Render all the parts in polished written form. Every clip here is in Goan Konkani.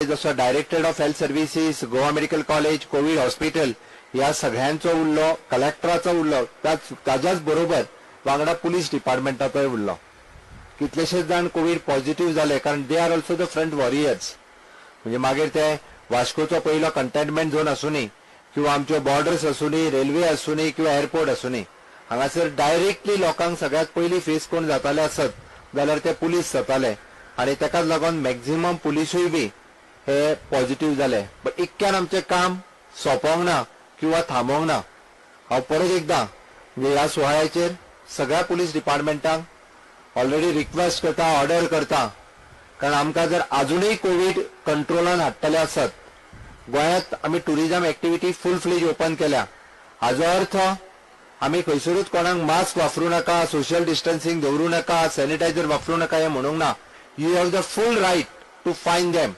जसो Directorate of Health Services, Goa Medical College, Covid Hospital ह्या सगळ्यांचो उरलो, कलेक्टराचो उरलो, ताज्याच बरोबर वांगडा पुलीस डिपार्टमेंटाचोय उरलो. कितलेशेच जाण कोवीड पॉझिटिव्ह जाले, कारण they are also the front warriors. म्हणजे मागीर ते वास्कोचो पयलो कंटेनमेंट झोन आसूनी किंवा आमच्यो बॉर्डर्स आसूनी, रेल्वे आसूनी किंवा एअरपोर्ट आसूनी, हांगासर डायरेक्टली लोकांक सगळ्यात पयली फेस कोण जाताले आसत जाल्यार ते पुलीस जाताले आनी ताकाच लागून मॅक्झिमम पुलिसूय बी हे पॉझिटिव्ह जाले. बट इतक्यान आमचें काम सोंपोंक ना किंवा थांबोंक ना. हांव परत एकदां म्हणजे ह्या सुवाळ्याचेर सगळ्या पुलीस डिपार्टमेंटांक ऑलरेडी रिक्वेस्ट करता, ऑर्डर करता, कारण आमकां जर अजुनूय कोवीड कंट्रोलान हाडटले आसत, गोंयांत आमी tourism activity full fledge open केल्या, हाजो अर्थ आमी खंयसरूच कोणाक मास्क वापरूं नाका, सोशल डिस्टन्सिंग दवरूं नाका, सॅनिटायझर वापरूं नाका हें म्हणूंक ना. You have the full right to fine them.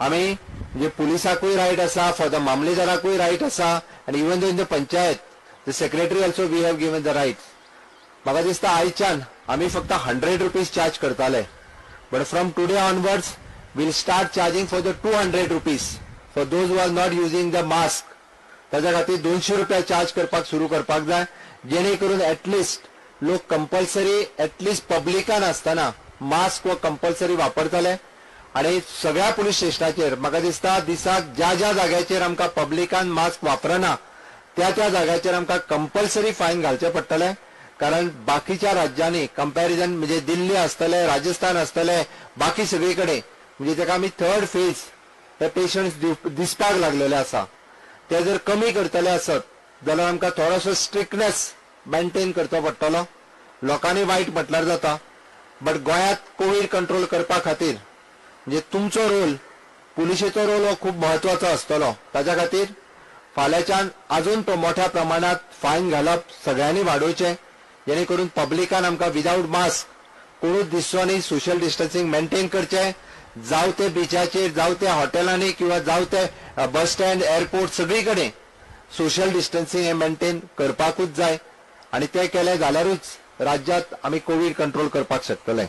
आमी म्हणजे पुलिसाकूय रायट आसा, फॉर the मामलेदाराकूय रायट आसा, आनी even though in the panchayat the secretary also we have given the right. म्हाका दिसता आयच्यान आमी फक्त ₹100 चार्ज करताले, but from today onwards we'll start charging for the ₹200 for those who are not using the mask. ताच्या खातीर ₹200 चार्ज करपाक सुरू करपाक जाय, जेणे करून एटलिस्ट लोक कंपल्सरी एटलिस्ट पब्लिकान आसतना मास्क हो कंपल्सरी वापरतले. आनी सगळ्या पुलीस स्टेशनाचेर म्हाका दिसता दिसाक ज्या ज्या जाग्याचेर आमकां पब्लिकान मास्क वापरना त्या त्या जाग्याचेर आमकां कंपल्सरी फायन घालचें पडटलें. कारण बाकीच्या राज्यांनी कंपॅरिजन म्हणजे दिल्ली आसतले, राजस्थान आसतले, बाकी सगळी कडेन म्हणजे ताका आमी थर्ड फेज हे पेशंट्स दिसपाक लागलेले आसा. ते जर कमी करतले आसत जाल्यार आमकां थोडोसो स्ट्रिक्टनेस मेंटेन करचो पडटलो. लोकांनी वायट म्हटल्यार जाता, बट गोंयांत कोवीड कंट्रोल करपा खातीर म्हणजे तुमचो रोल, पुलिशेचो रोल हो खूब म्हत्वाचो आसतलो. ताच्या खातीर फाल्यांच्यान अजून मोठ्या प्रमाणात फायन घालप सगळ्यांनी वाडोवचें, जेणे करून पब्लिकान आमकां विदावट मास्क कोणूच दिसचो न्ही, सोशल डिस्टन्सिंग मेंटेन करचें, जावं ते बिचाचेर, जावं ते हॉटेलांनी किंवा जावं ते बस स्टँड, एअरपोर्ट, सगळी कडेन सोशल डिस्टन्सिंग हें मेंटेन करपाकूच जाय आनी तें केलें जाल्यारूच राज्यांत आमी कोवीड कंट्रोल करपाक शकतले.